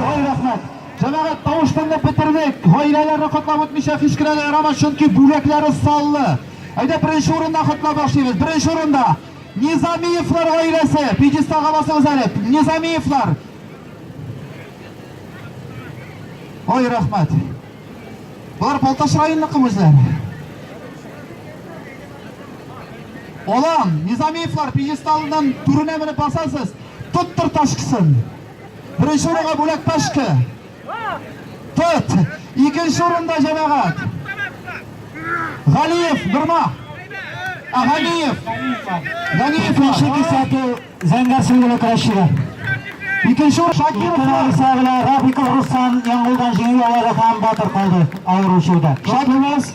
Ой, рәхмәт. Җәмәгать, тавыш-тынны бетердек. Гаиләләрне котлап үтмичә һич кенә дә ярамас, чөнки бүләкләре саллы. Әйдә, беренче урында котлап башлыйбыз. Беренче урында Низамиевлар гаиләсе. Пьедесталга басыгыз әле. Низамиевлар. Ой, рәхмәт. Болар Балтач районыныкымы үзләре? Олан, Низамиевлар пьедесталыннан түренә менеп басасыз. Тоттыр ташкысын. Беренче урынга бүләк ташкы. Тот. Икенче урында җәмәгать. Галиев, Нурма. А, Ганиев. Ганиев. Икенче кисәтү зәңгәр сөлгеле көрәшчегә. Икенче урын Шакировлар. Исә белән Рафиков Руслан Яңгулдан җиңү яулады һәм батыр калды авыр үлчәүдә. Шакиров.